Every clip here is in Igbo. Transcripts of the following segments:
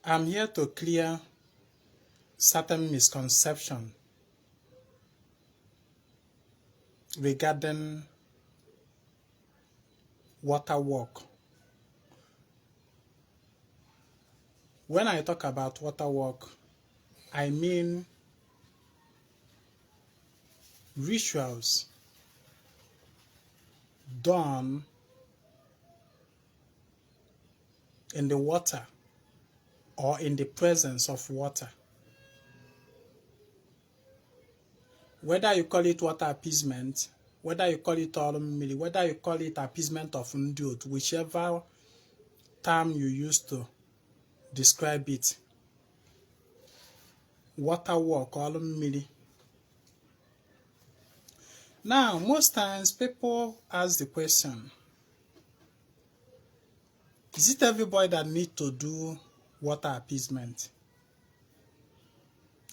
I'm here to clear certain misconception regarding water work. When I talk about water work, I mean rituals done in the water or in the presence of water. Whether you call it water appeasement, whether you call it ọrụ mmiri, whether you call it appeasement of ndị otu, whichever term you use to describe it, water work, ọrụ mmiri. Now, most times people ask the question, is it everybody that need to do water appeasement?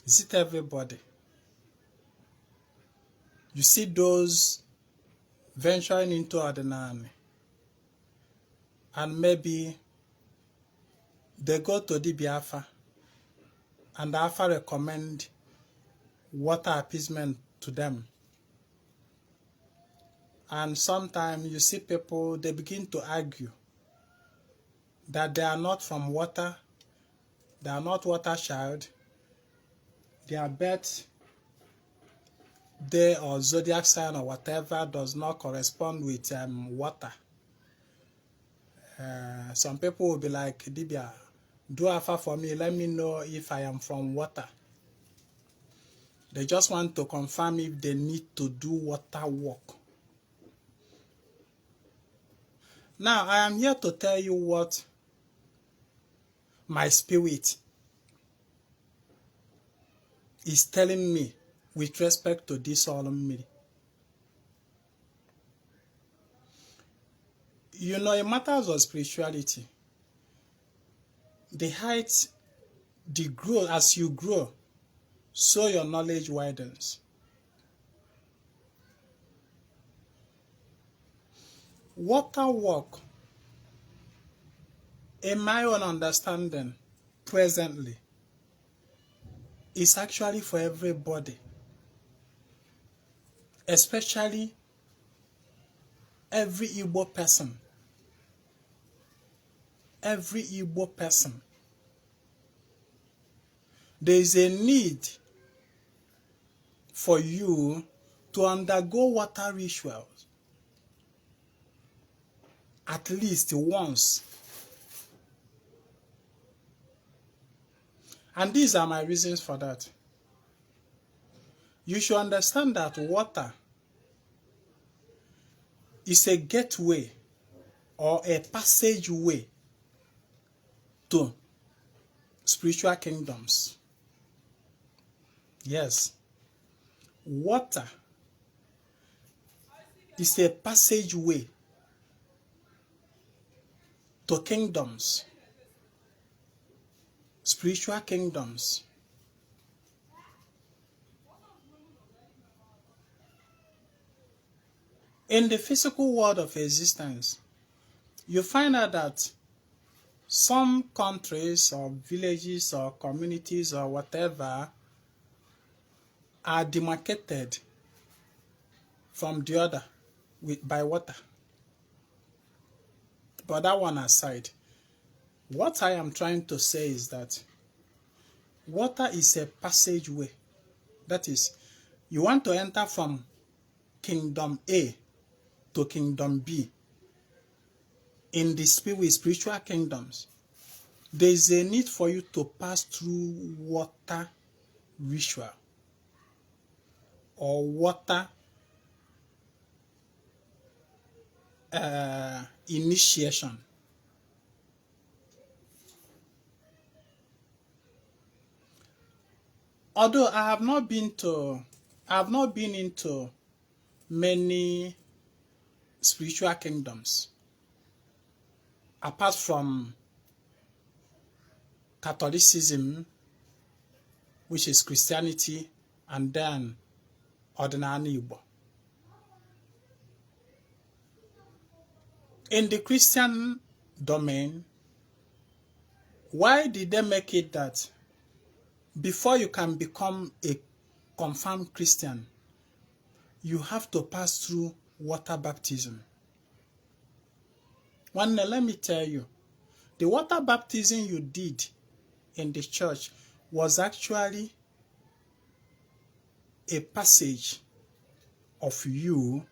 Is it everybody? You see those venturing into ọdịnanị and maybe they go to dibia afa and afa recommend water appeasement to them. And sometimes you see people, they begin to argue that they are not from water, they are not water child, their birth day or zodiac sign or whatever does not correspond with water. Some people will be like, Dibia, do afa for me, let me know if I am from water. They just want to confirm if they need to do water work. Now, I am here to tell you what my spirit is telling me with respect to this ọrụ mmiri. You know, in matters of spirituality, the height, the growth, as you grow, so your knowledge widens. Water work, in my own understanding, presently, is actually for everybody, especially every Igbo person. Every Igbo person. There is a need for you to undergo water rituals at least once. And these are my reasons for that. You should understand that water is a gateway or a passageway to spiritual kingdoms. Yes. Water is a passageway to kingdoms, spiritual kingdoms. In the physical world of existence, you find out that some countries or villages or communities or whatever are demarcated from the other by water. But that one aside, what I am trying to say is that water is a passageway. That is, you want to enter from kingdom A to kingdom B in the spiritual kingdoms. There is a need for you to pass through water ritual or water initiation. Although I have not been into many spiritual kingdoms apart from Catholicism, which is Christianity, and then Ọdịnanị Igbo. In the Christian domain, Why did they make it that before you can become a confirmed Christian, you have to pass through water baptism? One, let me tell you, the water baptism you did in the church was actually a passage of you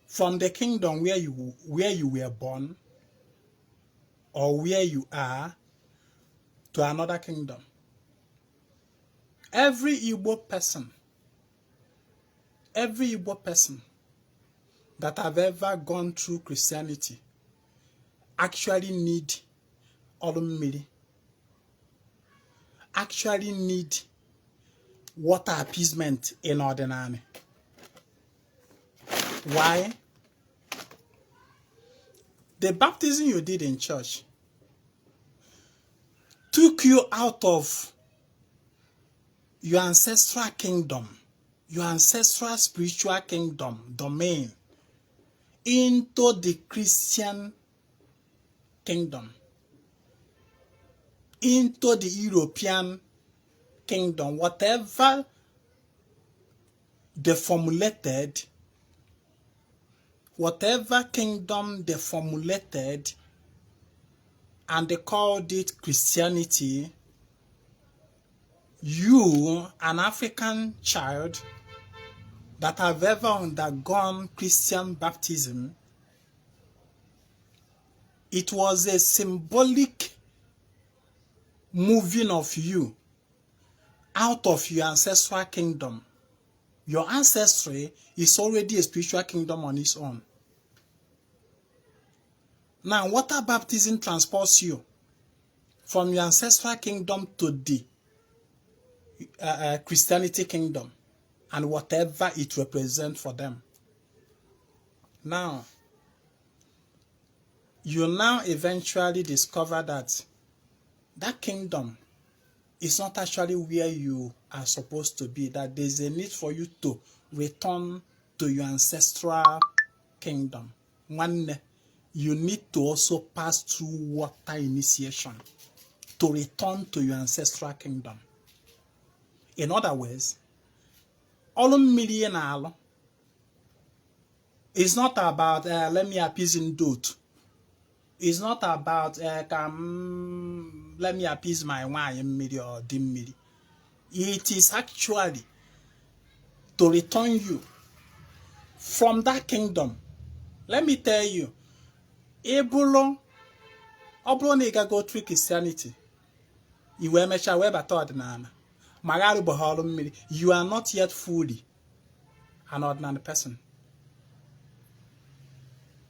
from the kingdom where you were born or where you are to another kingdom. Every Igbo person, every Igbo person that have ever gone through Christianity actually need ọrụ mmiri, actually need water appeasement in ọdịnala. Why? The baptism you did in church took you out of your ancestral kingdom, your ancestral spiritual kingdom, domain, into the Christian kingdom, into the European kingdom, whatever they formulated, whatever kingdom they formulated, and they called it Christianity. You, an African child that have ever undergone Christian baptism, it was a symbolic moving of you out of your ancestral kingdom. Your ancestry is already a spiritual kingdom on its own. Now, water baptism transports you from your ancestral kingdom to the Christianity kingdom and whatever it represents for them. Now, you now eventually discover that that kingdom is not actually where you are supposed to be, that there's a need for you to return to your ancestral kingdom. One, you need to also pass through water initiation to return to your ancestral kingdom. In other words, ọrụ mmiri ị na-alụ is not about let me appease ndị otu. It's not about ka m let me appease my nwanyị mmiri or di mmiri. It is actually to return you from that kingdom. Let me tell you, ị bụrụ ọ bụrụ na ị gago through Christianity, i wee mechaa wee bata ọdịnala ma gharụbeghị ọrụ mmiri, you are not yet fully an ordinary person.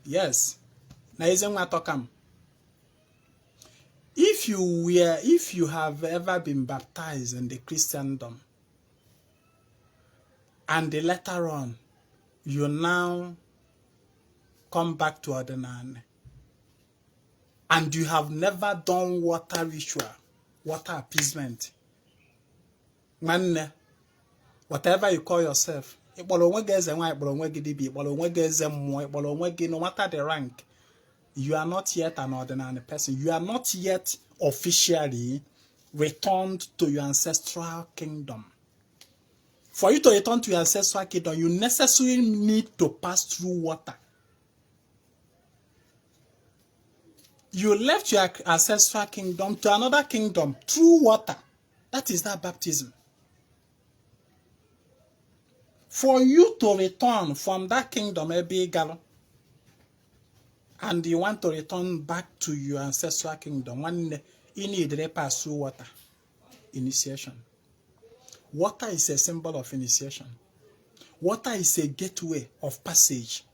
Yes, na Ezenwa talk am. If you have ever been baptized in the Christendom and later on you now come back to ọdịnala and you have never done water ritual, water appeasement, nwanne, whatever you call yourself, ịkpọrọ onwe gị eze nwaanyị, kpọrọ onwe gị dibịa, ịkpọrọ onwe gị eze mmụọ, ịkpọrọ onwe gị, no matter the rank, you are not yet an ordinary person. You are not yet officially returned to your ancestral kingdom. For you to return to your ancestral kingdom, you necessarily need to pass through water. You left your ancestral kingdom to another kingdom through water. That is that baptism. For you to return from that kingdom ebe ị gara and you want to return back to your ancestral kingdom, nwanne, you need to pass through water initiation. Water is a symbol of initiation. Water is a gateway of passage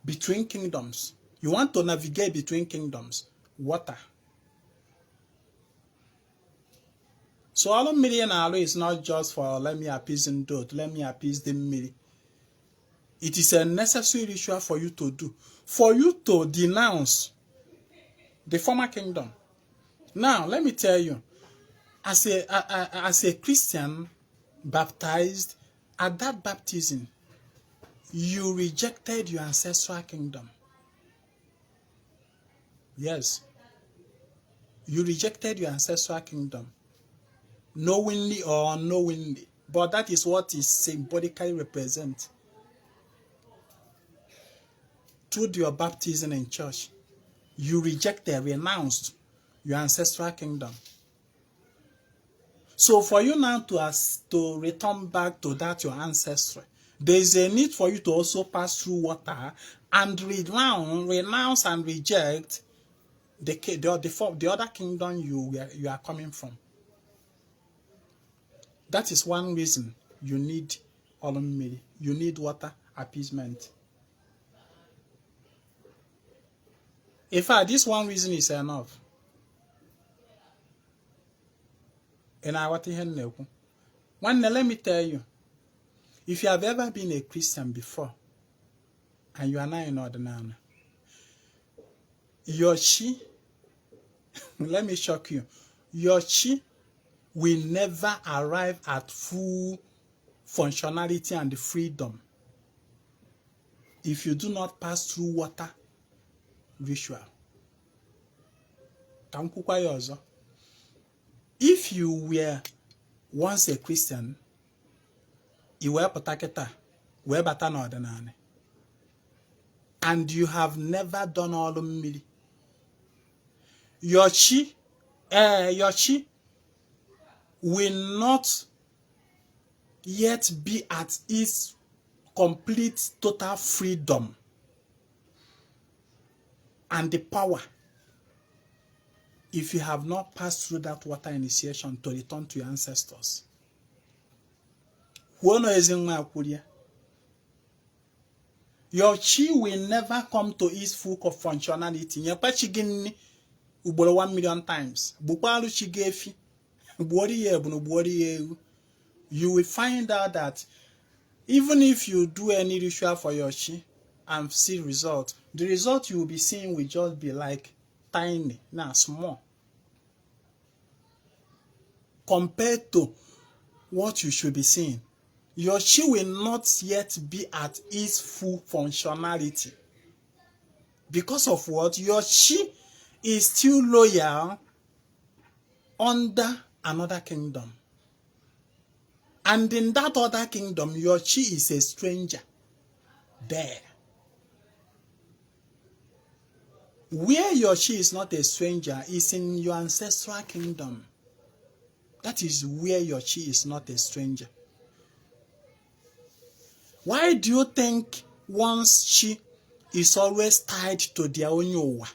between kingdoms. You want to navigate between kingdoms, water. So ọrụ mmiri ị na-alụ is not just for let me appease ndị otu, let me appease the mmiri. It is a necessary ritual for you to do, for you to denounce the former kingdom. Now, let me tell you, as a Christian baptized, at that baptism, you rejected your ancestral kingdom. Yes. You rejected your ancestral kingdom, knowingly or unknowingly, but that is what is symbolically represent through your baptism in church. You rejected, renounced your ancestral kingdom. So for you now to return back to that your ancestry, there is a need for you to also pass through water and renounce and reject the other kingdom you are coming from. That is one reason you need ọrụ mmiri. You need water appeasement. In fact, this one reason is enough. Ị na-aghọta ihe m na-ekwu? Nwanne, let me tell you, if you have ever been a Christian before and you are now in ọdịnala, your chi, let me shock you, your chi will never arrive at full functionality and freedom if you do not pass through water ritual. Ka m kwukwa ya ọzọ. If you were once a Christian, i wee pụta kịta wee bata n'ọdịnala, and you have never done ọrụ mmiri, your chi will not yet be at its complete total freedom and the power if you have not passed through that water initiation to return to your ancestors. Kwuo na Ezinwa kwuru ya. Your chi will never come to its full functionality. Nyekwa chi gị nri ugboro 1 million times. Gbukwarụ chi gị efi. Gbuoro ya ebunu, gbuoro ya ewu. You will find out that even if you do any ritual for your chi and see result, the result you will be seeing will just be like tiny, now small, compared to what you should be seeing. Your chi will not yet be at its full functionality. Because of what? Your chi is still loyal under another kingdom. And in that other kingdom, your chi is a stranger there. Where your chi is not a stranger is in your ancestral kingdom. That is where your chi is not a stranger. Why do you think one's chi is always tied to their onye ụwa?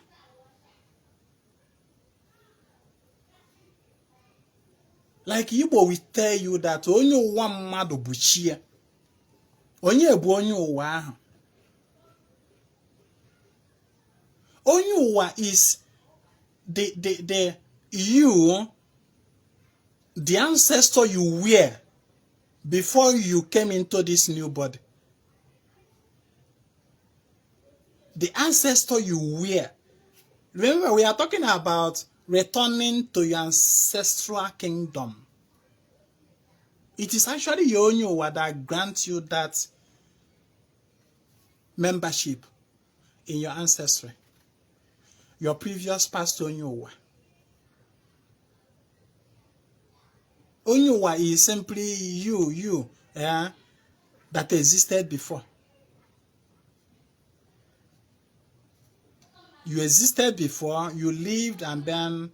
Like Igbo will tell you that onye ụwa mmadụ bụ chi ya. Onye bụ onye ụwa ahụ? Onye ụwa is the you, the ancestor you were before you came into this new body. The ancestor you were. Remember, we are talking about returning to your ancestral kingdom. It is actually your onye ụwa that grants you that membership in your ancestry, your previous past onye ụwa. Onye ụwa is simply you, yeah, that existed before. You existed before, you lived, and then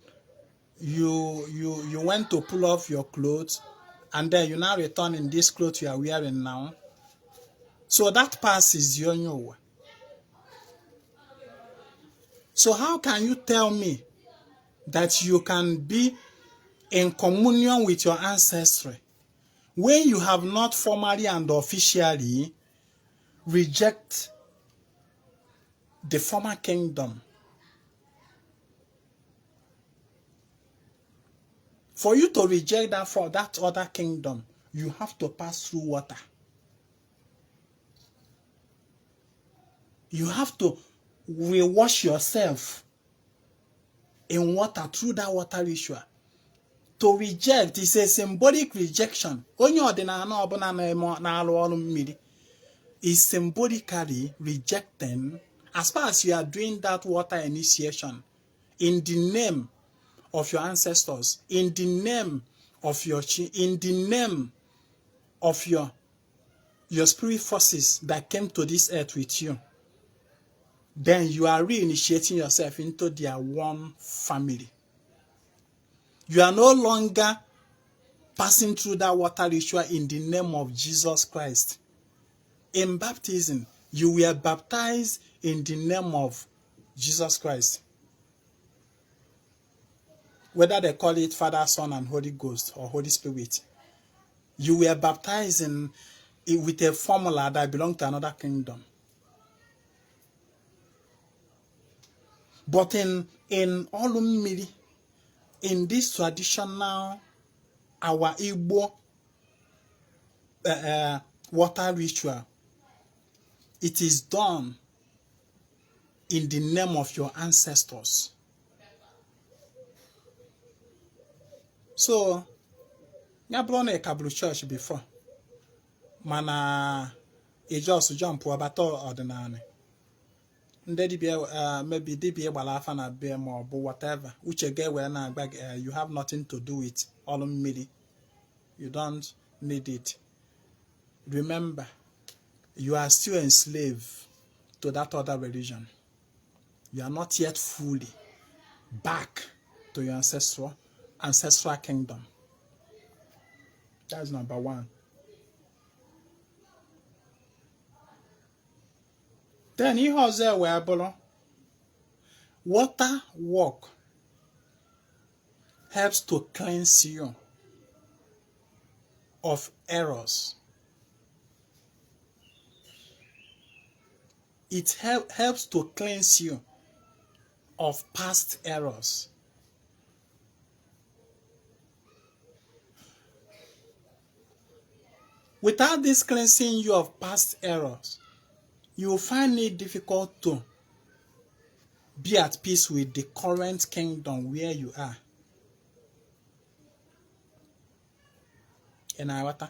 you went to pull off your clothes, and then you now return in this clothes you are wearing now. So that past is your onye ụwa. So how can you tell me that you can be in communion with your ancestry when you have not formally and officially reject the former kingdom? For you to reject that for that other kingdom, you have to pass through water. You have to rewash yourself in water through that water ritual. To reject is a symbolic rejection. Onye ọdịnala ọbụla na-arụ ọrụ mmiri is symbolically rejecting, as far as you are doing that water initiation in the name of your ancestors, in the name of your chi, in the name of your spirit forces that came to this earth with you, then you are reinitiating yourself into their one family. You are no longer passing through that water ritual in the name of Jesus Christ. In baptism, you were baptized in the name of Jesus Christ. Whether they call it Father, Son, and Holy Ghost or Holy Spirit, you were baptized with a formula that belonged to another kingdom. But in ọlụ mmiri, in this traditional, our Igbo water ritual, it is done in the name of your ancestors. So, ya bụrụ na ị kaburu church before, mana ị just jump bata ọdịnala, ndị dibịa, maybe dibịa gbara afa na be ma ọ bụ whatever, uche gị wee na-agba gị, you have nothing to do with ọlụ mmiri, you don't need it. Remember, you are still enslaved to that other religion. You are not yet fully back to your ancestral kingdom. That's number one. Then ihe ọzọ wee bụrụ, water work helps to cleanse you of errors. It helps to cleanse you of past errors. Without this cleansing you of past errors, you will find it difficult to be at peace with the current kingdom where you are. Ị na-aghọta?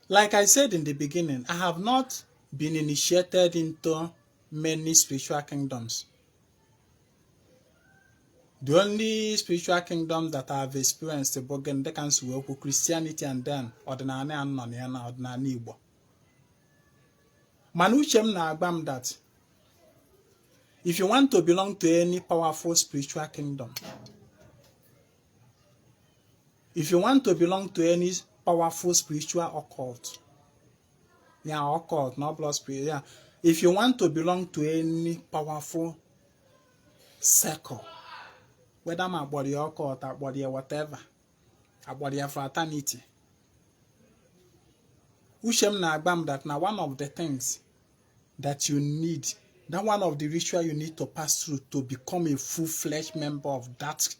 Like I said in the beginning, I have not been initiated into many spiritual kingdoms. The only spiritual kingdom that I have experienced bụ gịnị, dịka m si wee kwu, Christianity and then ọdịnala a nọ na ya na ọdịnala Igbo. Mana uche m na-agba m that if you want to belong to any powerful spiritual kingdom, if you want to belong to any powerful spiritual occult, yeah, occult, not blood spirit, yeah. If you want to belong to any powerful circle, whether ma akpọrọ ya occult, akpọrọ ya whatever, akpọrọ ya fraternity, uche m na-agba m that na one of the things that you need, that one of the ritual you need to pass through to become a full-fledged member of that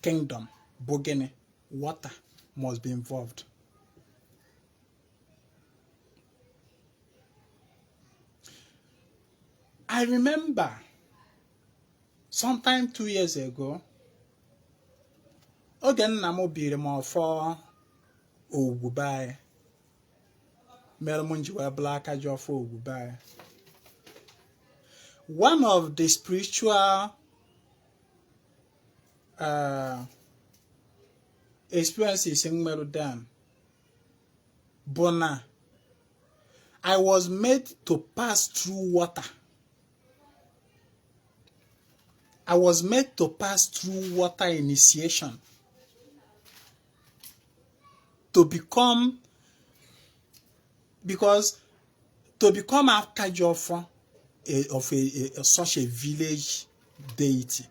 kingdom bụ gịnị? Water must be involved. I remember sometime 2 years ago, oge nna m biri m ọfọ ogwugwu be anyị, mere m ji wee bụrụ aka ji ọfọ ogwugwu be anyị. One of the spiritual experiences m nwere then bụ na I was made to pass through water. I was made to pass through water initiation to become, because to become Akajiọfọ of such a village deity,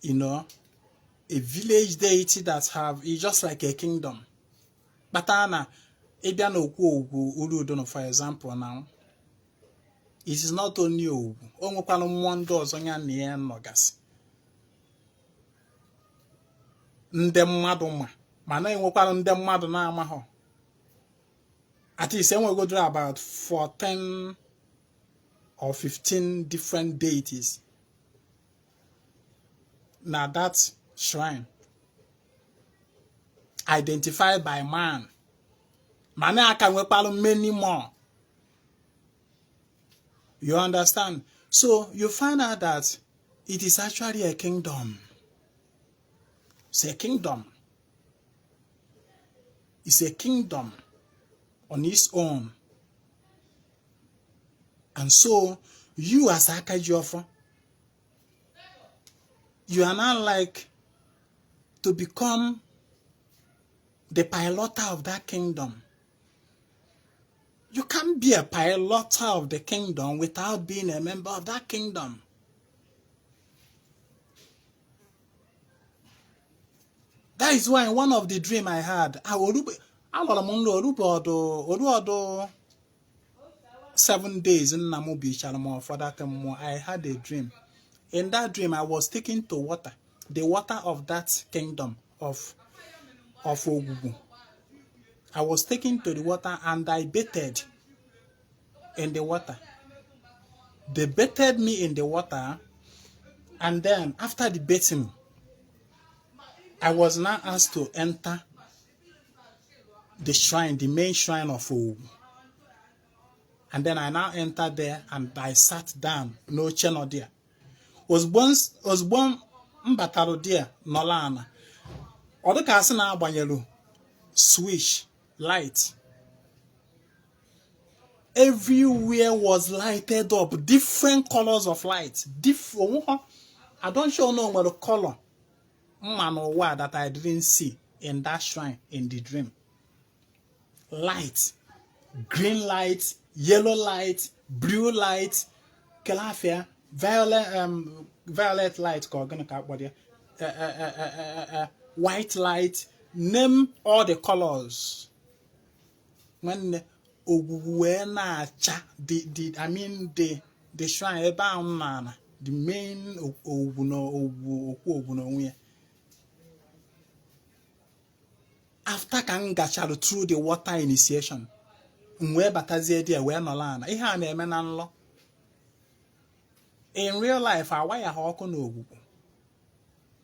a village deity that have is just like a kingdom. Kpatara na ịbịa n'okwu ogwu Urudo, for example, now it is not only ogwu, o nwekwara mmụọ ndị ọzọ ya na ya nọgasị, ndị mmadụ ma, mana enwekwara ndị mmadụ na-amaghọ. At least enwegodoro about 14 or 15 different deities na that shrine identified by man, mana aka nwekwara many more. You understand? So you find out that it is actually a kingdom. It's a kingdom. It's a kingdom on its own. And so you as Akajiofo, you are now like to become the piloter of that kingdom. You can't be a piloter of the kingdom without being a member of that kingdom. That is why one of the dream I had, alọrọ m nrọ oru ọdụ 7 days nna m bichara m ụfọdụ mmụọ. I had a dream. In that dream, I was taken to water, the water of that kingdom of Ogwugwu. I was taken to the water and I bathed in the water. They bathed me in the water, and then after the bathing, I was now asked to enter the shrine, the main shrine of Ogwugwu. And then I now entered there and I sat down n'oche nọ there. Ozugbo m batara there nọla ana, ọ dịka asị na agbanyelu switch light. Everywhere was lighted up, different colors of light. Different. I don't sure no nwere color mma n'ụwa that I didn't see in that shrine in the dream. Light, green light, yellow light, blue light, kelafia, violet light ka ọ gịnị ka akpọrọ ya, white light, name all the colors. Nwanne, Ogwugwu wee na-acha the, I mean, the shrine ebe ahụ m na the main Ogwugwu na Ogwugwu okwu Ogwu n'onwe ya. After ka m gachara through the water initiation, m wee batazie there wee nọrọ ala. Ihe a na-eme na nlọ. In real life, awaya ha ọkụ na Ogwugwu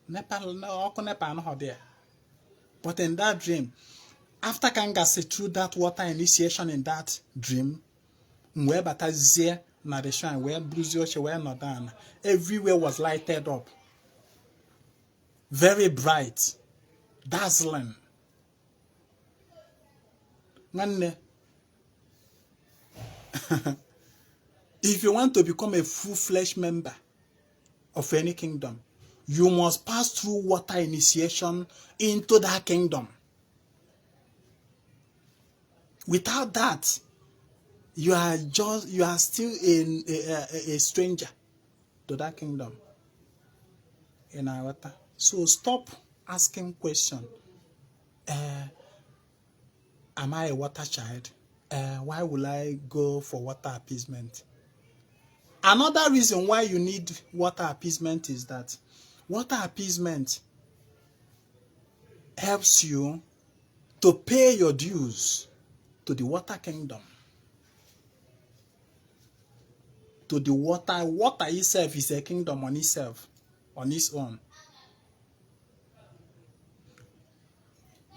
NEPA, ọkụ NEPA anọghọ there. But in that dream, after ka m gasị through that water initiation in that dream, m wee batazie na the shrine wee buruzie oche wee nọdụ ala. Everywhere was lighted up, very bright, dazzling. Nwanne, if you want to become a full-fledged member of any kingdom, you must pass through water initiation into that kingdom. Without that, you are still a stranger to that kingdom. Ị na-aghọta? So stop asking question. Am I a water child? Why will I go for water appeasement? Another reason why you need water appeasement is that water appeasement helps you to pay your dues to the water kingdom. To the water, water itself is a kingdom on itself, on its own.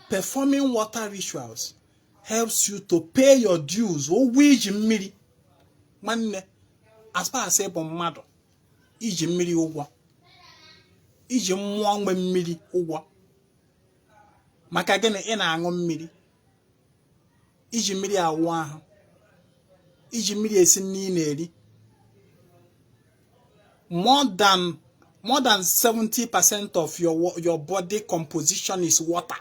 Performing water rituals helps you to pay your dues. Ụgwọ iji mmiri. Nwanne, as far as ị bụ mmadụ, iji mmiri ụgwọ, iji mmụọ nwe mmiri ụgwọ. Maka gịnị? Ị na-aṅụ mmiri, iji mmiri awụ ahụ, iji mmiri esi nri ị na-eri. More than 70% of your body composition is water.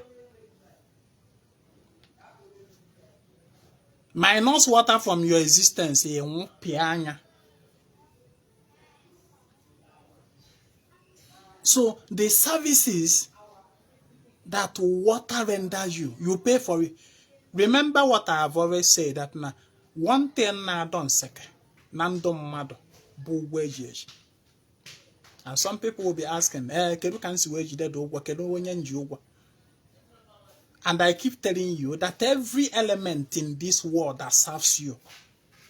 Minus water from your existence, ị nwụpịa anya. So the services that water renders you, you pay for it. Remember what I have always said, that na one thing na-adọ nseke na ndụ mmadụ bụ ụgwọ eji eji. And some people will be asking, "Kedu ka m si wee jide dị ụgwọ? Kedu onye m ji ụgwọ?" And I keep telling you that every element in this world that serves you,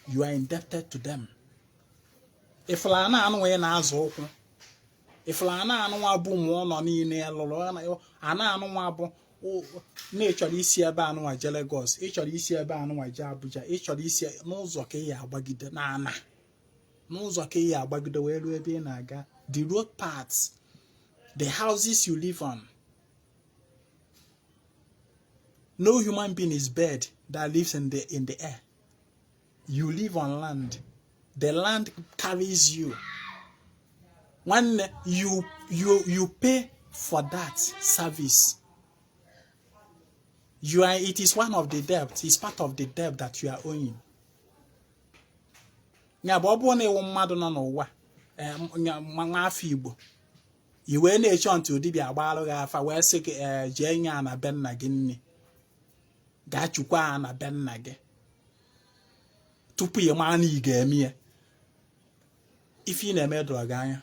you are indebted to them. Ifụla na anụ onye na-azụ ụkwụ, ifụla na anụ nwa bụ ụmụ ụlọ niile lụrụ ana anụ nwa bụ na ịchọrọ isi ebe anụnwa jee Lagos, ịchọrọ isi ebe anụnwa jee Abuja, ịchọrọ isi n'ụzọ ka ị ya agbagide na ana. N'ụzọ ka ị ya agbagide wee ruo ebe ị na-aga. The road paths, the houses you live on. No human being is bird that lives in the air. You live on land. The land carries you. Nwanne, you pay for that service. You are it is one of the debt. It's part of the debt that you are owing. Ya bụ, ọ bụrụ na ị wụ mmadụ nọ n'ụwa, nwa afọ Igbo, i wee na-eche ntị dibịa agbarụ gị afa wee sị gị ee jee nye ana be nna gị nni, gaa chukwa ana be nna gị tupu ị maa na ị ga-eme ya, ife ị na-eme dọrọ gị anya,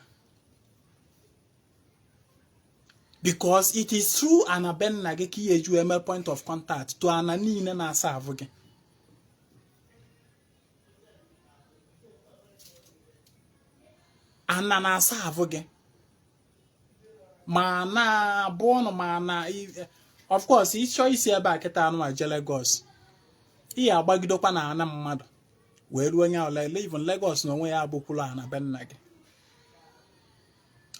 because it is through ana be nna gị ka ị eju eme point of contact to ana niile na-asa avụ gị. Ana na-asa avụ gị ma na abụọ ọnụ ma na, of course, ịchọ isi ebe a kịta anụ a je Lagos, ị ya agbagidokwa na ana mmadụ wee ruo onye ahụ. Even Lagos na onwe ya abụkwuru ana be nna gị,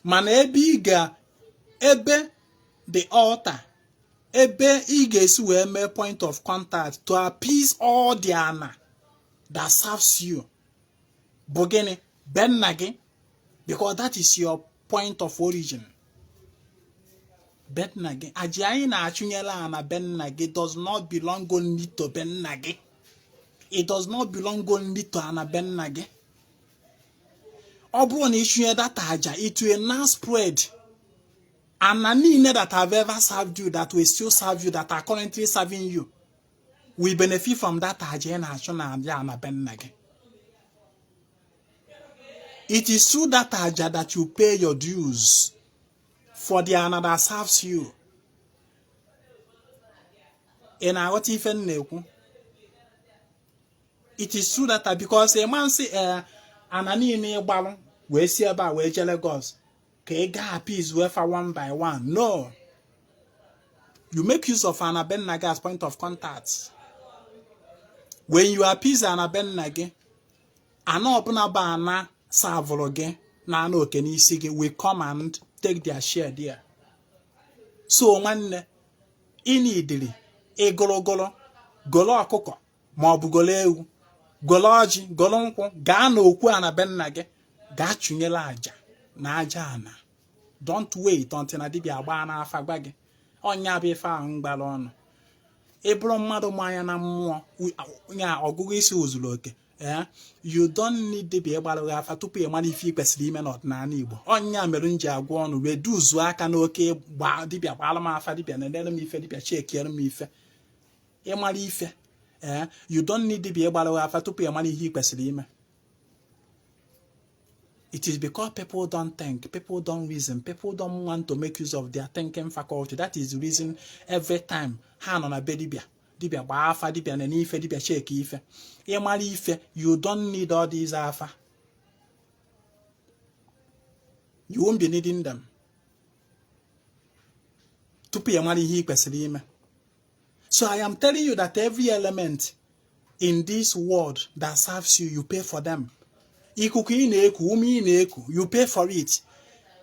mana ebe ị ga, ebe the altar, ebe ị ga-esi wee mee point of contact to appease all the ana that serves you bụ gịnị? Be nna gị, because that is your point of origin. Be nna gị, aja anyị na-achụnyere ana be nna gị does not belong only to be nna gị. It does not belong only to ana be nna gị. Ọ bụrụ na ịchụnye that aja, it will now spread. Ana niile that have ever served you, that will still serve you, that are currently serving you, will benefit from that aja ị na-achụ na aja ana be nna gị. It is through that aja that you pay your dues for the ana that serves you. Ị na-aghọta ife m na-ekwu? It is true that, because a man si ee ana niile ịgbalụ wee si ebe a wee jee Lagos ka ị gaa appease wee fa one by one. No, you make use of ana be nna gị as point of contact. When you appease ana be nna gị, ana ọbụla bụ ana serveụrụ gị na ana oke n'isi gị will come and take their share there. So nwanne, ị nidiri ịgụrụgụrụ golo ọkụkọ ma ọ bụ golo ewu, golo ọjị, golo nkwụ, gaa n'okwu ana be nna gị, gaa chụnyere aja na aja ana. Don't wait until na dibịa gbaa n'afa gwa gị. Ọnya bụ ife ahụ mgbara ọnụ. Ị bụrụ mmadụ ma anya na mmụọ ya, ọgụgụ isi ozuru oke, ee, you don't need dibịa ịgbara gị afa tupu ị mara ife ị kwesịrị ime n'ọdịnala Igbo. Ọnya mere m ji agwa ọnụ reduzuo aka n'oke dibịa gbara m afa, dibịa na-edere m ife, dibịa chekiere m ife. Ịmara ife, ee, you don't need dibịa ịgbara gị afa tupu ị mara ihe ị kwesịrị ime. It is because people don't think, people don't reason, people don't want to make use of their thinking faculty. That is the reason every time ha nọ na be dibịa, dibịa gbaa afa, dibịa na n'ife, dibịa cheki ife. Ịmara ife, you don't need all these afa. You won't be needing them tupu ị mara ihe ị kwesịrị ime. So I am telling you that every element in this world that serves you, you pay for them. Ikuku ị na-eku, ume ị na-eku, you pay for it.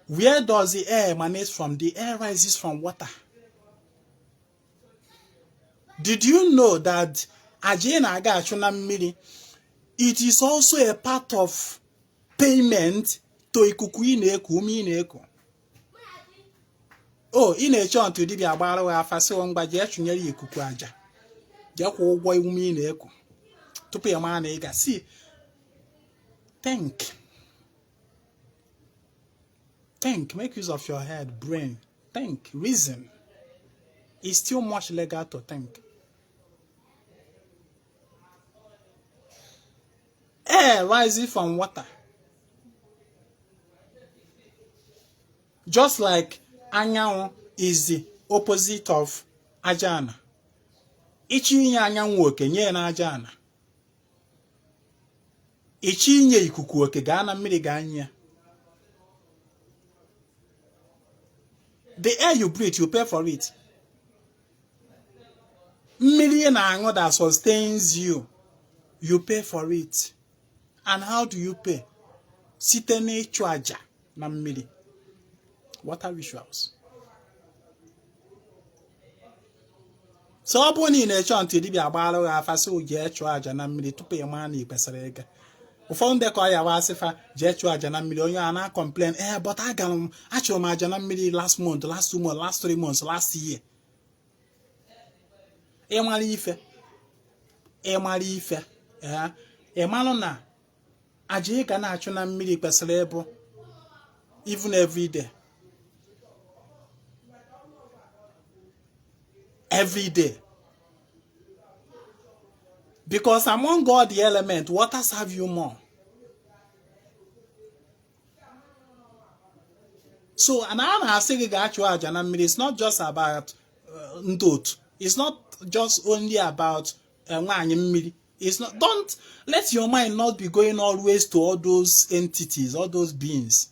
Where does the air emanate from? The air rises from water. Did you know that aja ị na-aga achụ na mmiri, it is also a part of payment to ikuku ị na-eku, ume ị na-eku? O ị na-eche ọntụ dibịa gbara gị afa sị ngwa jee chụnyere ikuku aja, jee kwụọ ụgwọ ume ị na-eku tupu ị mara na ị ga see? Think, think, make use of your head, brain, think, reason. It's still much legal to think. Air rising from water, just like anyanwụ is the opposite of aja ana. Ịchọ inye anyanwụ oke, nye ya n'aja ana. Ịchọ inye ikuku oke, gaa na mmiri gaa nye ya. The air you breathe, you pay for it. Mmiri ị na-aṅụ that sustains you, you pay for it. And how do you pay? Site n'ịchụ àjà na mmiri, water rituals. So ọ bụrụ na ị na-eche ntị dibịa agbaara gị afa sị jee chụọ àjà na mmiri tupu ị maa na ị kwesịrị ịga. Ụfọdụ ndị ka ọ ya wa asị fa jee chụọ àjà na mmiri, onye a na-complain, ee, but agara m achụrụ m àjà na mmiri last month, last 2 months, last 3 months, last year. Ịmara ife, ịmara ife, ee, ịmalụ na aja ị ga na-achụ na mmiri kwesịrị ịbụ even every day, every day, because among all the elements, water serve you more. So and a na-asị gị gaa chụọ aja na mmiri, it's not just about ndị otu, it's not just only about nwaanyị mmiri. It's not, don't let your mind not be going always to all those entities, all those beings.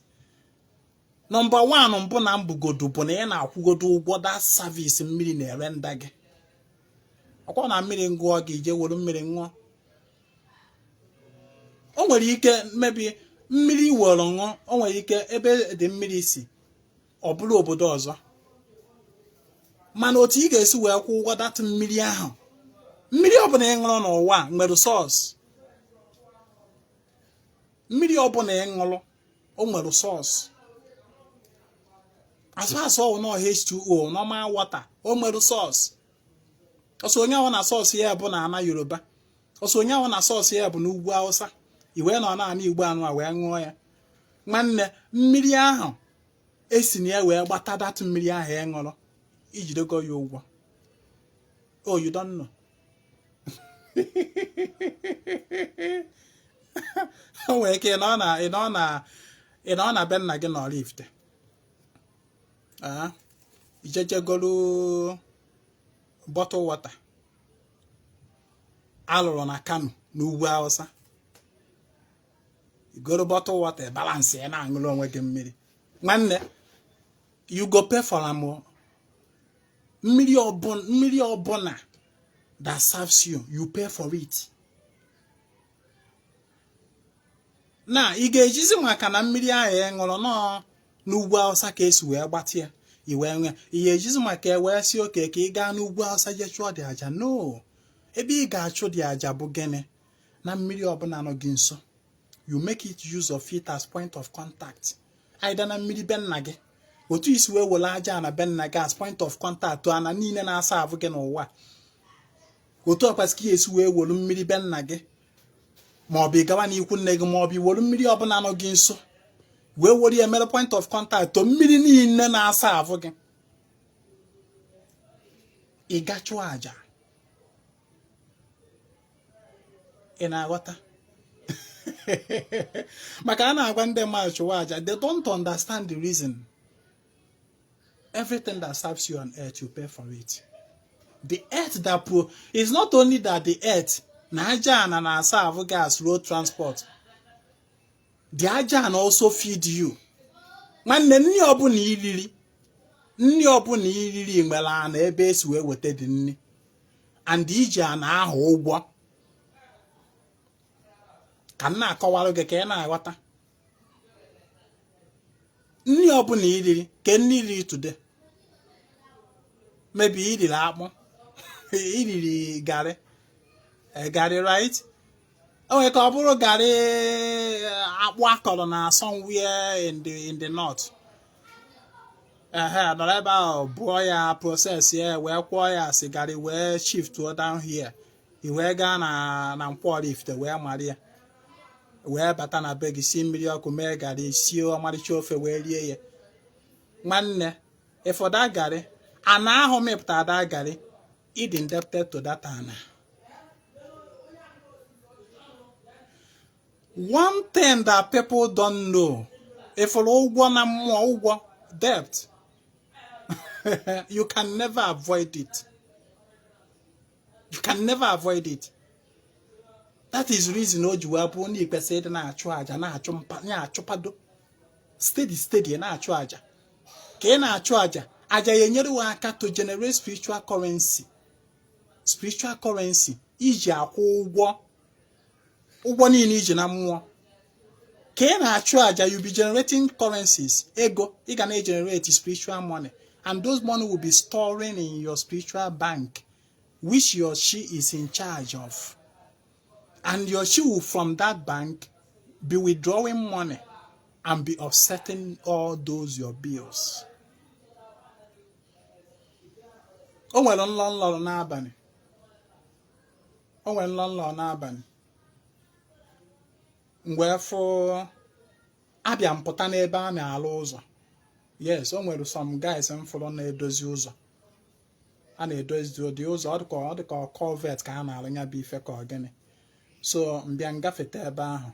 Number one mbụ na mbụgodu bụ na ị na-akwụgodo ụgwọ that service mmiri na-erender gị. Ọkwa na mmiri ngụọ gị, ije were mmiri ṅụọ. O nwere ike maybe mmiri were ṅụọ, o nwere ike ebe dị mmiri si ọ bụrụ obodo ọzọ, mana otu ị ga-esi wee kwụ ụgwọ that mmiri ahụ, mmiri ọbụla ị ṅụrụ n'ụwa nwere source. Mmiri ọbụla ị ṅụrụ, o nwere source. As far as ọ nọ H2O, normal water, o nwere source. Ọsọ onye ahụ na source ya bụ na ana Yoruba, ọsọ onye ahụ na source ya bụ n'ugwu Hausa, i wee nọ na Igbo anụ a wee ṅụọ ya. Nwanne, mmiri ahụ esi na ya wee gbata that mmiri ahụ ị ṅụrụ, ijidego ya ụgwọ. Oh, you don't know. O nwere ike ị nọ na be nna gị nọrọ Ifite, ijejegolu bottle water alụrụ na Kano n'ugwu Hausa, igoro bottle water balance ya na-aṅụrụ onwe gị mmiri. Nwanne, you go pay for am. Mmiri ọbụla that serves you, you pay for it. Na ị ga-ejizi maka na mmiri ahụ ị ṅụrụ nọọ n'ugwu Hausa ka esi wee gbata ya, i wee nwee, ị ga-ejizi maka e wee si oke ka ị gaa n'ugwu Hausa jee chụọ the aja? No. Ebe ị ga-achụ the aja bụ gịnị? Na mmiri ọbụla nọ gị nso, you make it use of it as point of contact, either na mmiri be nna gị, otu i si wee were aja na be nna gị as point of contact, ana niile na-asa avụ gị n'ụwa, otu ọ kwesịrị ka esi wee were mmiri be nna gị, ma ọ bụ ị gawa n'ikwu nne gị, ma ọ bụ iwere mmiri ọbụla nọ gị nso wee were ya mere point of contact to mmiri niile na-asa avụ gị, ị ga chụọ aja. Ị na-aghọta? Maka a na-agwa ndị mmadụ chụwa aja, they don't understand the reason. Everything that serves you on earth, you pay for it. The earth that pro is not only that the earth na aja ana na-asa avụ gị as road transport, the aja ana also feed you. Nwanne, nri ọbụla iriri, nri ọbụla iriri nwere ana ebe esi wee weta the nri, and iji ana ahụ ụgwọ. Ka m na-akọwarụ gị ka ị na-aghọta. Nri ọbụla iriri, ke nri iriri today, maybe iriri akpụ, iriri garị, garị, right? O nwere ka ọ bụrụ garị akpụ akọrọ na somewhere in the north, ehe, nọrọ ebe ahụ bụọ ya, process ya, wee kwụọ ya asị garị, wee shift down here, i wee gaa na Nkwọ Oraifite wee mara ya, wee bata na be gị, sie mmiri ọkụ, mee garị, sie ọmarịcha ofe wee rie ya. Nwanne, ịfọdụ garị ana ahụ mịpụta that garị, ị dị indebted to that ana. One thing that people don't know, ịfụrụ ụgwọ na mmụọ, ụgwọ, debt, you can never avoid it. You can never avoid it. That is reason o ji wee bụrụ na ị kwesịrị ịdị na-achụ àjà, na-achụ mpa, na-achụpado steady steady, na-achụ àjà. Ka ị na-achụ àjà, àjà ya enyere gị aka to generate spiritual currency, spiritual currency iji akwụ ụgwọ, ụgwọ niile iji na mmụọ. Ka ị na-achụ aja, you be generating currencies, ego. Ị ga na-generate spiritual money, and those money will be storing in your spiritual bank, which your chi is in charge of, and your chi will from that bank be withdrawing money and be offsetting all those your bills. O nwere nlọ m lọrọ n'abalị, o nwere nlọ m lọrọ n'abalị, m wee fụ abịa m pụta n'ebe a na-alụ ụzọ. Yes, o nwere some guys m fụrụ na-edozi ụzọ, a na-edozi ụdị ụzọ, ọ dịka culvert ka a na-alụ ya bụ ife ka ọ gịnị. So m bịa ngafete ebe ahụ,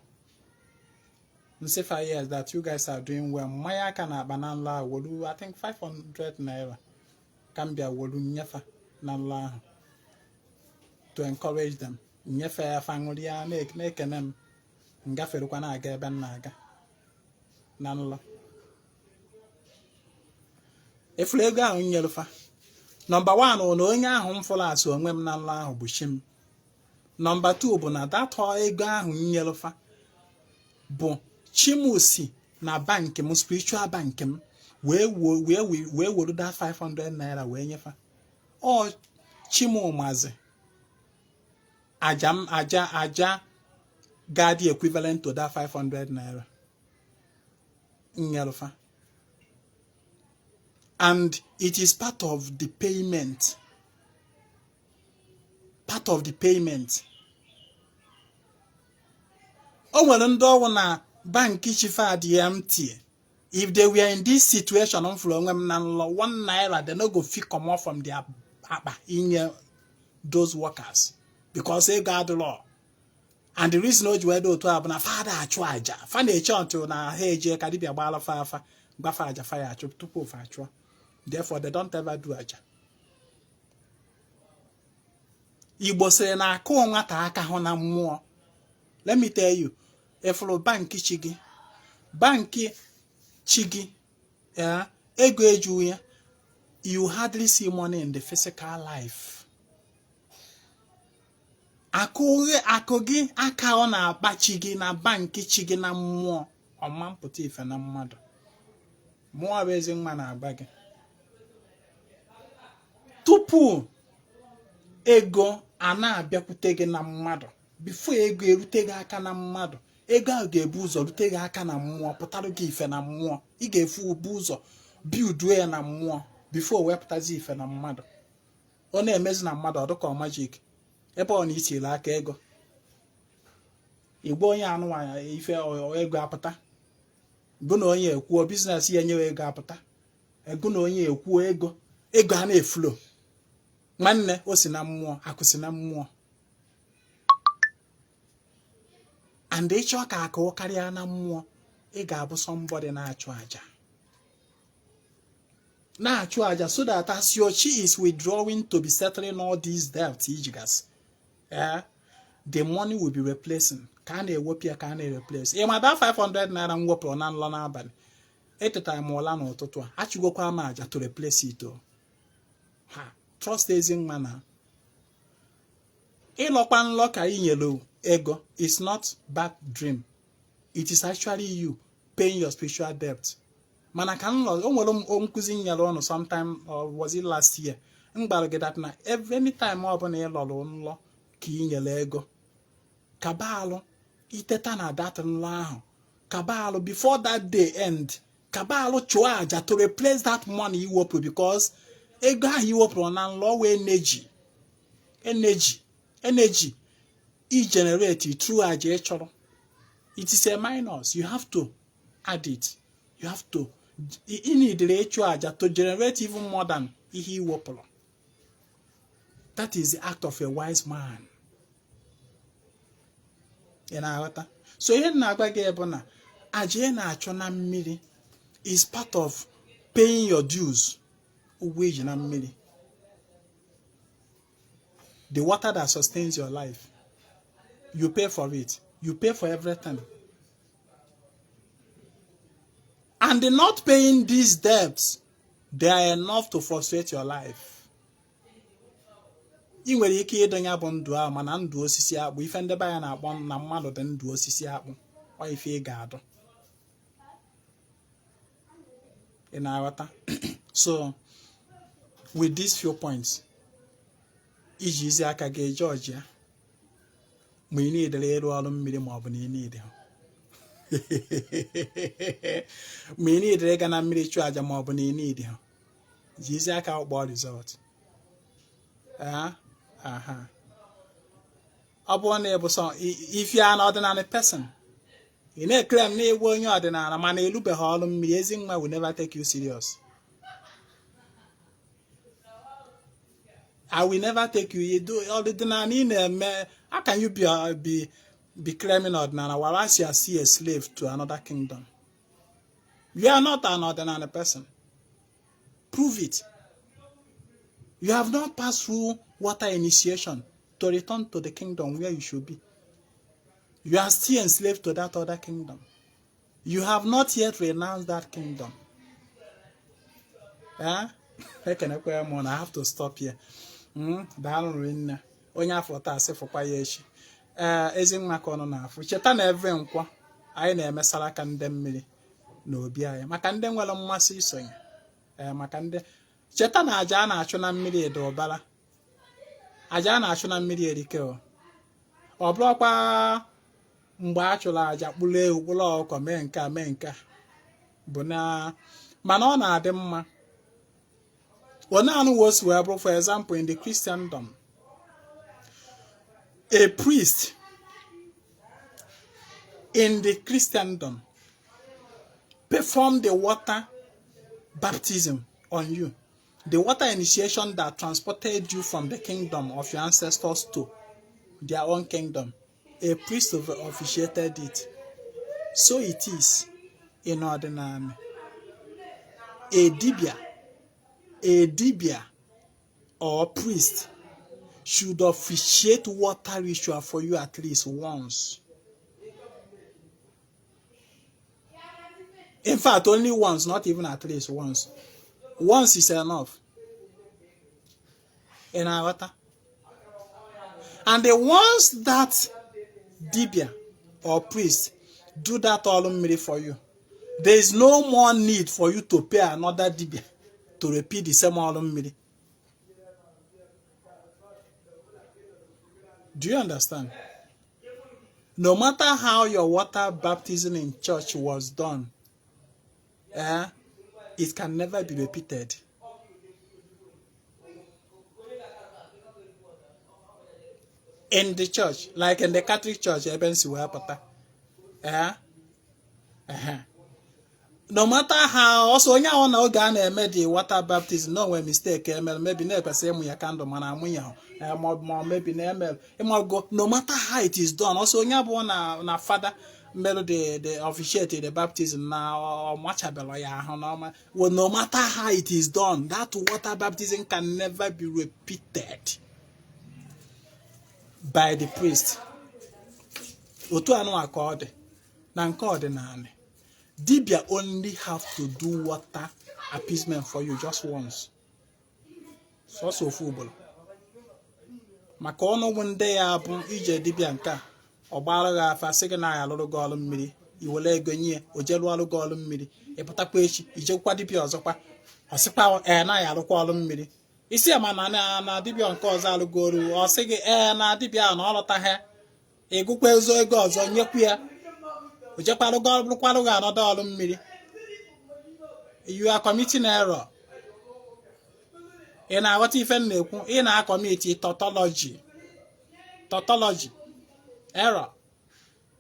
m sị fa, "Yes, that you guys are doing well." M manye aka na akpa na nlọ ahụ, wolu, I think, 500 naira ka m bịa wolu nyefa na nlọ ahụ to encourage them. Nyefe ya, fa ṅụrịa, na-ekene m. M gaferekwa na-aga ebe m na-aga na nlọ. Efuru ego ahụ m nyerefa, number 1 bụ na onye ahụ m fụrụ asị onwe m na nlọ ahụ bụ chi m. Number 2 bụ na that ego ahụ m nyerefa bụ chi m si na bank m, spiritual bank m, wee were that 500 naira wee nyefa. Ọ chi m mazi aja m, aja ga-adị equivalent to that 500 naira nyerefa, and it is part of the payment, part of the payment. O nwere ndị ọwụ na bank chi fa dị empty. If they were in this situation m fụrụ onwe m na nlọ, ₦1 they no go fit comot from their akpa inye those workers, because ego adịrọ. And the reason o ji wee dị otu a bụ na fa ada achụ aja. Fa na-eche until na ha eje ka dibịa gbaala fa afa, gbafa aja fa ya achụ tupu fa achụọ. Therefore, they don't ever do aja. Igbo sịrị na akụ nwata aka hụ na mmụọ. Let me tell you, ịfụrụ bank chi gị, bank chi gị, ego ejughị ya, you hardly see money in the physical life. Akụ gị aka ọ na-akpa chi gị na bank chi gị na mmụọ, ọma mpụta ife na mmadụ. Mụọ bụ ezi nwa na-agba gị, tupu ego a na-abịakwute gị na mmadụ, before ego erute gị aka na mmadụ, ego ahụ ga-ebu ụzọ rute gị aka na mmụọ, pụtara gị ife na mmụọ. Ị ga-efu ubu ụzọ builduo ya na mmụọ before wee pụtazi ife na mmadụ. Ọ na-emezi na mmadụ, ọ dịka magic. Ebe ọ na itiri aka ego igwe onye anụnwa ife, ego apụta. Gụ na onye ekwuo business ya, enyewe ego apụta. Ego na onye ekwuo, ego a na-eflow. Nwanne, o si na mmụọ, akụ si na mmụọ. And ịchọ ka akụ karịa na mmụọ, ị ga-abụ somebody na-achụ aja, na-achụ aja, so that as your chi is withdrawing to be settling all these debts ijigasị, the money will be replacing. Ka a na-ewepụ ya, ka a na-replace. Ị ma that 500 naira m wepụrụ na nlọ n'abalị, etetara m ụla n'ụtụtụ a, achụgokwa m aja to replace it o. Ha trust ezi nwa na ịlọkwa nlọ ka ị nyere ego is not bad dream. It is actually you paying your spiritual debt. Mana ka nlọ o nwere nkụzi nyere ọnụ sometime, or was it last year, m gbara gị that na every anytime ọbụla ị lọrọ nlọ ka ị nyere ego, kaba alụ iteta na that nlọ ahụ, kaba alụ before that day end, kaba alụ chụọ aja to replace that money iwepụ, because ego ahụ iwepụrụ na nlọ wee energy i generate through aja ị chọrọ. It is a minus. You have to add it. You have to, ị nidere ịchụ aja to generate even more than ihe iwepụrụ. That is the act of a wise man. Ị na-aghọta? So ihe m na-agwa gị bụ na aja ị na-achụ na mmiri is part of paying your dues, ụgwọ iji na mmiri, the water that sustains your life. You pay for it. You pay for everything. And the not paying these debts, they are enough to frustrate your life. Ị nwere ike ịdọnya bụ ndụ ahụ, mana ndụ osisi akpụ, ife ndebe anya na-akpọ na mmadụ dị ndụ osisi akpụ, ọ ife ị ga-adụ. Ị na-aghọta? So with these few points, iji izi aka gị judge ya ma ị niidere ịrụ ọrụ mmiri ma ọ bụ na ị niide, ma ị niidere ịga na mmiri chụọ aja ma ọ bụ na ị niide ha, jizi aka kpọọ result. Aha, ọ bụrụ na ị bụ sọ, if you are an ordinary person, ị na-eclaim na ị wụ onye ọdịnala mana ịlụbeghị ọrụ mmiri, Ezinwa will never take you serious. I will never take you. You do ọdịnala ị na-eme. How can you be claiming ọdịnala whereas you are still a slave to another kingdom? You are not an ordinary person. Prove it. You have not passed through water initiation to return to the kingdom where you should be. You are still enslaved to that other kingdom. You have not yet renounced that kingdom. Eh? Ekenekwa m na I have to stop here. Daalụ rinne. Onye afọ taa sị fụkwa ya echi. Ee, Ezinwa ka unu na-afụ. Cheta na every Nkwọ anyị na-emesara aka ndị mmiri na obi anyị maka ndị nwere mmasị isonye. Ee, maka ndị cheta na aja a na-achụ na mmiri dị ụbara. Aja a na-achụ na mmiri erike o. Ọ bụrụkwa mgbe a chụrụ aja kpụrụ ewu, kpụrụ ọkụkọ, mee nke a, mee nke a bụ na, mana ọ na-adị mma onye anụ si wee bụrụ. For example, in the Christendom, a priest in the Christendom perform the water baptism on you, the water initiation that transported you from the kingdom of your ancestors to their own kingdom. A priest officiated it. So it is in ọdịnala. A dibia or priest should officiate water ritual for you at least once. In fact, only once, not even at least once. Once is enough. Ị na-aghọta? And the ones that dibia or priest do that ọrụ mmiri for you, there is no more need for you to pay another dibia to repeat the same ọrụ mmiri. Do you understand? No matter how your water baptism in church was done, it can never be repeated. In the church, like in the Catholic Church, ebe m si wee pụta, no matter how ọsọ onye ahụ na oge a na-eme the water baptism na o nwe mistake emere, maybe na ekwesịrị ịmụ ya candle mana amụ ya, ma maybe na emere ịmago, no matter how it is done, ọsọ onye abụọ na fada mere the officiate the baptism na ọ machabelo ya ahụ na ọma. Well, no matter how it is done, that water baptism can never be repeated by the priest. Otu anụwa ka ọ dị na nke ọdịnala. Dibia only have to do water appeasement for you just once, sọsọ ofu ugboro, maka ọnụgwụ ndị ya bụ ije dibia nke a, ọ gbara gị afa, sị gị na ya alụrụ gị ọrụ mmiri, i were ego nye, o jee lụọrụ gị ọrụ mmiri. Ị pụtakwa echi, ijekwa dibia ọzọkwa, ọ sịkwa ee na ya alụkwa ọrụ mmiri. Isi ya mana na dibia nke ọzọ alụgoro, ọ sị gị ee na dibia ahụ na ọ lụtaghị. Ịgụkwa ezo ego ọzọ nyekwu ya, o jekwarụ rụkwarụ gị another ọrụ mmiri. You are committing error. Ị na-aghọta ife m na-ekwu? Ị na-acommit tautology error.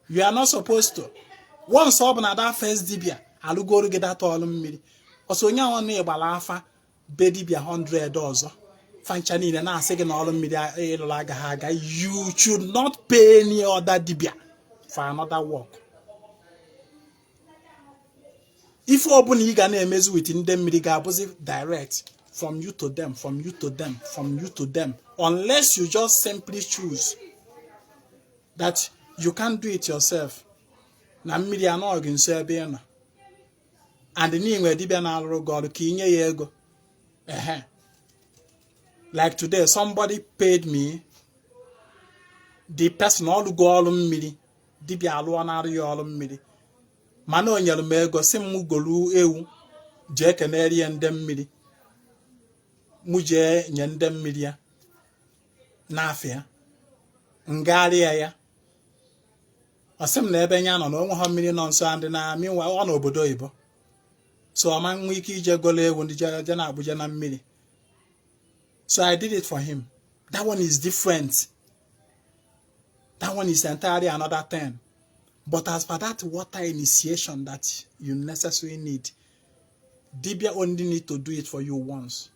You are not supposed to. Once ọ bụ na that first dibia alụgoro gị that ọrụ mmiri, ọsọ onye ahụ na ịgbara afa be dibia 100 ọzọ, fa ncha niile na-asị gị na ọrụ mmiri ịlụrụ agaghị aga, you should not pay any other dibia for another work. Ife ọbụla ị ga na-emezi with ndị mmiri ga-abụzi direct from you to them, from you to them, from you to them, unless you just simply choose that you can't do it yourself, na mmiri anọghị gị nso ebe ị nọ and na inwe dibịa na-alụrụ gị ọrụ ka inye ya ego. Ehe, like today somebody paid me, the person ọlụgo ọrụ mmiri, dibịa alụọ na-arụ ya ọrụ mmiri, mana o nyere m ego si m golu ewu. Jee kenere ya ndị mmiri, mụ jee nye ndị mmiri ya n'afịa ngagharịa ya. Ọ sị m na ebe ya nọ na onwe ha mmiri nọ nso, ndị na meanwhile ọ n'obodo oyibo, so ọ ma nwee ike ije golo ewu ndị je na Abuja na mmiri. So I did it for him. That one is different. That one is entirely another thing. But as for that water initiation that you necessarily need, dibia only need to do it for you once.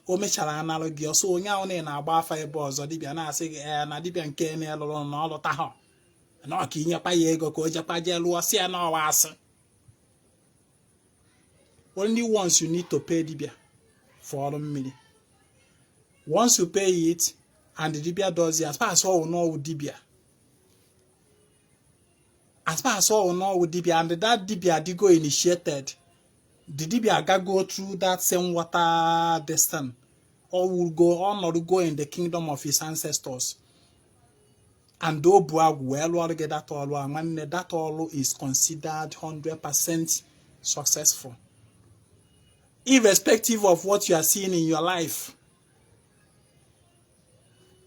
O mechara analụ gị ọsọ. Onye ahụ na na-agba afa ebe ọzọ, dibịa na-asị gị ee na dibịa nke na-elụrụ na ọ lụta ha na ọ ka inyekwa ya ego ka o jekwa jee lụọ, si ya n'ọwa asị. Only once you need to pay dibia for ọrụ mmiri. Once you pay it and the dibia does it, as far as all know dibia, as far as all know dibia, and that dibia adịgo initiated, the dibia aga go through that same water distance or will go on or go in the kingdom of his ancestors and o bu agwụ wee lụọrụ gị that ọrụ a. Nwanne, that ọrụ is considered 100% successful, irrespective of what you are seeing in your life.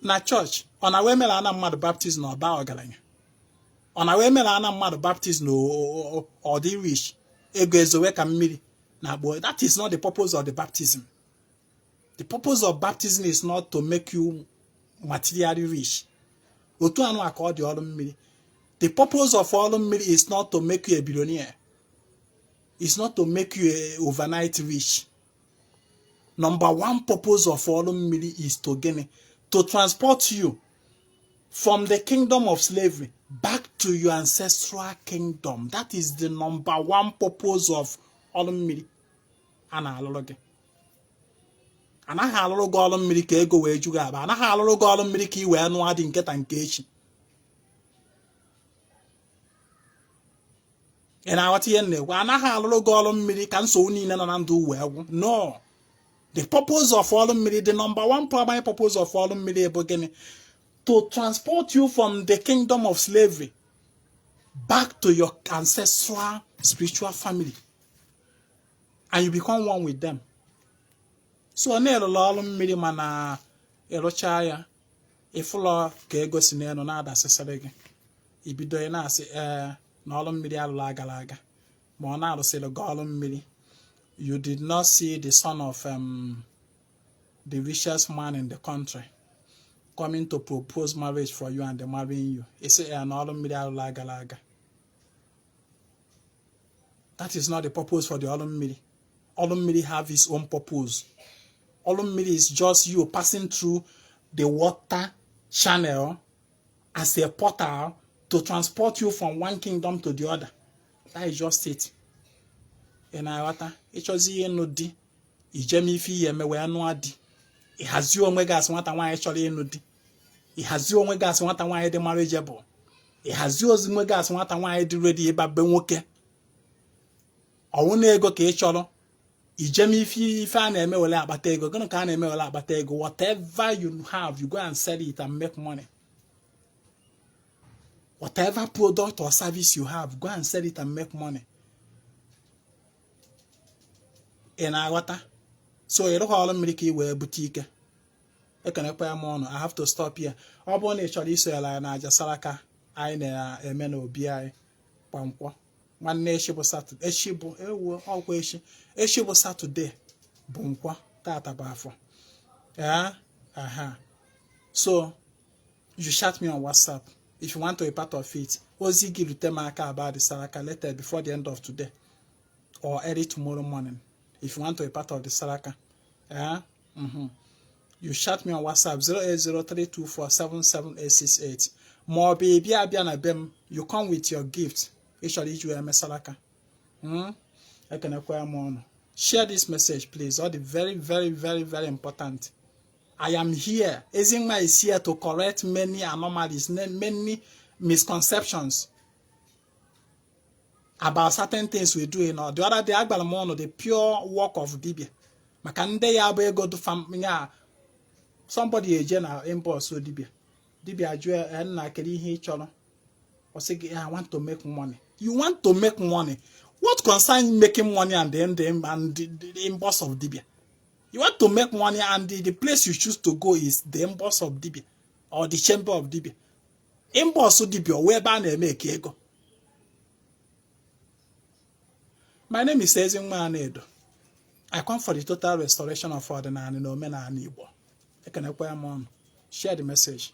Na church, ọ na wee mere ana mmadụ baptism na ọba ọgaranya? Ọ na wee mere ana mmadụ baptism na ọ dị rich, ego ezowe ka mmiri na akpọ? That is not the purpose of the baptism. The purpose of baptism is not to make you materially rich. Otu anụ a ka ọ dị ọrụ mmiri. The purpose of ọrụ mmiri is not to make you a billionaire. It's not to make you a overnight rich. Number one purpose of ọrụ mmiri is to gịnị? To transport you from the kingdom of slavery back to your ancestral kingdom. That is the number one purpose of ọrụ mmiri a na-alụrụ gị. Anaghị alụrụ gị ọrụ mmiri ka ego wee ju gị akpa. Anaghị alụrụ gị ọrụ mmiri ka ị wee nụọ dị nkịta nke echi. Ị na-aghọta ihe m na-ekwu? Anaghị alụrụ gị ọrụ mmiri ka nsogbu niile nọ na ndụ wee gwụ. No, the purpose of ọrụ mmiri, the number one primary purpose of ọrụ mmiri bụ gịnị? To transport you from the kingdom of slavery back to your ancestral spiritual family, and you become one with them. So ọ na-erụrụ ọrụ mmiri, mana ịrụcha ya, ịfụlọ ka ego si n'elu na-adasịsịrị gị, ibido ị na-asị ee na ọrụ mmiri alụrụ agara aga, ma ọ na-arụsịrị gị ọrụ mmiri, you did not see the son of the richest man in the country coming to propose marriage for you and marrying you, ị sị ya na ọrụ mmiri alụrụ agara aga. That is not the purpose for the ọrụ mmiri. Ọrụ mmiri have its own purpose. Ọrụ mmiri is just you passing through the water channel as a portal to transport you from one kingdom to the other. That is just it. Ị na-aghọta? Ịchọzi ịnụ di, ijem ife ihe eme wee nụọ di, ịhazi onwe gị asị nwata nwaanyị chọrọ ịnụ di, ịhazi onwe gị asị nwata nwaanyị dị marriageable, ịhazi onwe gị asị nwata nwaanyị dị ready ịba be nwoke. Ọwụ na ego ka ị chọrọ, ijem ife ife a na-eme were akpata ego. Gịnị ka a na-eme were akpata ego? Whatever you have, you go and sell it and make money. Whatever product or service you have, go and sell it and make money. Ị na-aghọta? So ịrụghị ọrụ mmiri ka ị wee bute ike. Ekenekwa ya m ọnụ. I have to stop here. Ọ bụrụ na ị chọrọ isonyere anyị na aja saraka anyị na-eme n'obi anyị kwa Nkwọ, nwanne, echi bụ Saturday. Echi bụ ewu ọkwa echi. Echi bụ Saturday, bụ Nkwọ. Tata bụ Afọ. Ee, aha. So you chat me on WhatsApp if you want to be part of it. Ozi gị rute m aka about the saraka later before the end of today or early tomorrow morning. If you want to be part of the saraka, eh? You chat me on WhatsApp 08032477868, ma ọ bụ ị bịa abịa na be m. You come with your gift ị chọrọ iji wee mee saraka. Ekenekwa m ọnụ. Share this message, please. Ọ dị very, very, very, very important. I am here. Ezinwa is here to correct many anomalies, many misconceptions about certain things we do. In the other day, agbara m ọnụ the pure work of dibia maka ndị ya bụ ego ya. Somebody eje na inbox dibia, dibia jụọ nna, kedu ihe ị chọrọ? Ọ sị gị, "I want to make money." You want to make money? What concern making money and the inbox of dibia? You want to make money and the place you choose to go is the inbox of dibia or the chamber of dibia. Inbox dibia wee ebe a na-eme eke ego. My name is Ezinwa Anaedo. I come for the total restoration of ọdịnala na omenala Igbo. Ekenekwa m ọnụ. Share the message.